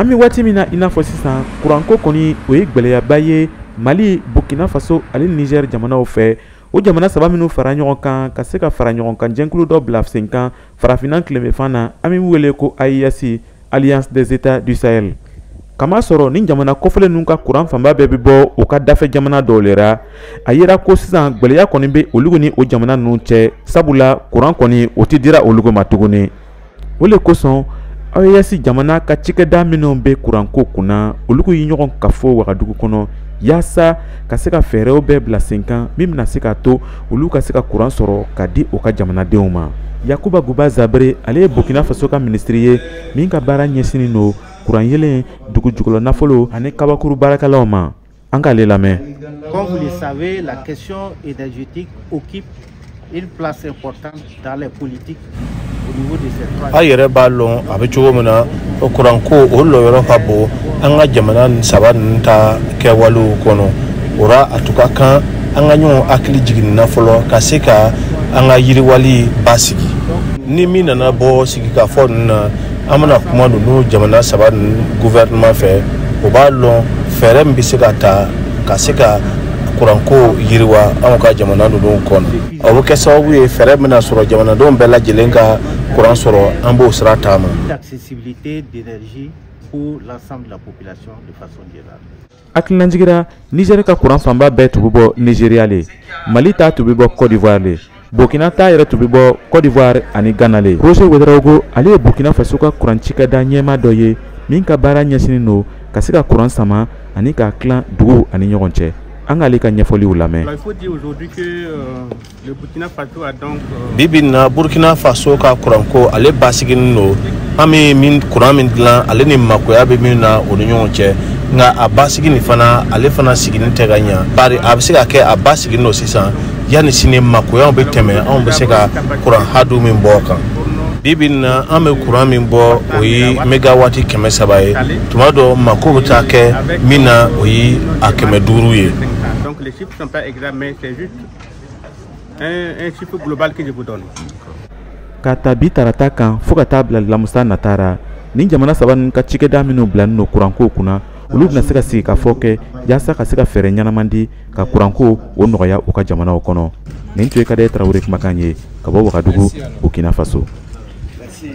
An bɛ waati min na, i n'a fɔ sisan, kuranko kɔni, o ye gwɛlɛyaba ye Mali, Burkina Faso ani Niger jamanaw fɛ. O jamana saba minnu fara ɲɔgɔn kan ka se ka fara ɲɔgɔn kan jɛnkulu dɔ bila sen kan farafinna tilebenfan na, an bɛ wele ko AES, Alliance des États du Sahel. Kamasɔrɔ ni jamana kɔfɛlen ninnu ka kuran fanba bɛɛ bɛ bɔ u ka dafɛ jamana dɔw le ra. A yera ko sisan gwɛlɛya kɔni bɛ olu ni o jamana ninnu cɛ, sabula kuran kɔni, o tɛ dira olu ma tuguni. O le kosɔn, AES jamana ka cikɛda minnu bɛ kuranko kunna, olu ye ɲɔgɔn kafo Wagadugu kɔnɔ yaasa ka se ka fɛɛrɛw bɛɛ bila sen kan min bɛna se k'a to olu ka se ka kuran sɔrɔ ka di u ka jamanadenw ma. Yakuba Guba Zabere, ale ye Burkina Faso ka minisiri ye min ka baara ɲɛsinnen don kuran yelen, dugu jukɔrɔ nafolo ani kabakuru baarakɛlaw ma. An k'ale lamɛn. Comme vous le savez, la question énergétique occupe une place importante dans les politiques au niveau de ces trois. A yɛrɛ b'a lɔn a bɛ cogo min na, o kuranko o lɔyɔrɔ ka bon an ka jamana saba ninnu ta kɛwalew kɔnɔ. O ra, a tun ka kan an ka ɲɔgɔn hakili jigin na fɔlɔ ka se ka an ka yiriwali basigi. Ni min nana bɔ sigikafɔ ninnu na, an bɛna kuma ninnu jamana saba ninnu gouvernement fɛ, o b'a lɔn fɛɛrɛ min bɛ se ka ta ka se ka kuranko yiriwa anw ka jamana ninnu kɔnɔ. O bɛ kɛ sababu ye, fɛɛrɛ bɛna sɔrɔ, jamanadenw bɛɛ lajɛlen ka kuran sɔrɔ. An b'o sira taama. L'accessibilité d'énergie pour l'ensemble de la population de façon générale. Hakililanjigira, Niger ka kuran fanba bɛɛ tun bɛ bɔ Nigéria le, Mali ta tun bɛ bɔ Côte d'Ivoire le, Burkina ta yɛrɛ tun bɛ bɔ Côte d'Ivoire ani Ghana le. Roger Ouedraogo, ale ye Burkina Faso ka kuran cikɛda ɲɛmaa dɔ ye min ka baara ɲɛsinnen don ka se ka kuran sama ani k'a tilan duguw ani ɲɔgɔn cɛ. An k'ale ka ɲɛfɔliw lamɛn. Il faut dire aujourd'hui que le Burkina Faso a donc Bi bi in na, Burkina Faso ka kuranko, ale basiginin don. An bɛ min kuran min dilan, ale ni makoya bɛ min na, o ni ɲɔgɔn cɛ. Nka a basigi nin fana, ale fana siginin tɛ ka ɲa, bari a bɛ se ka kɛ a basiginin don sisan, yanni sini makoyaw bɛ tɛmɛ, anw bɛ se ka kuran hadu min bɔ o kan. Bi bi in na, an bɛ kuran min bɔ, o ye mégawati 300 ye. Tuma dɔ, mako bɛ taa kɛ min na, o ye a 500 ye. Donc les chiffres ne sont pas exacts, mais c'est juste un chiffre global que je vous donne. Ka ta bi tarata kan fo ka taa bila lamusa natara, nin jamana saba ninnu ka cikɛda minnu bilalen don kuranko kunna, olu bɛna se ka sigi ka fɔ kɛ yaasa ka se ka fɛɛrɛ ɲɛnaman di ka kuranko o nɔgɔya u ka jamanaw kɔnɔ. Nin tun ye Kadɛ Tarawele kumakan ye ka bɔ Wagadugu, Burkina Faso. Merci.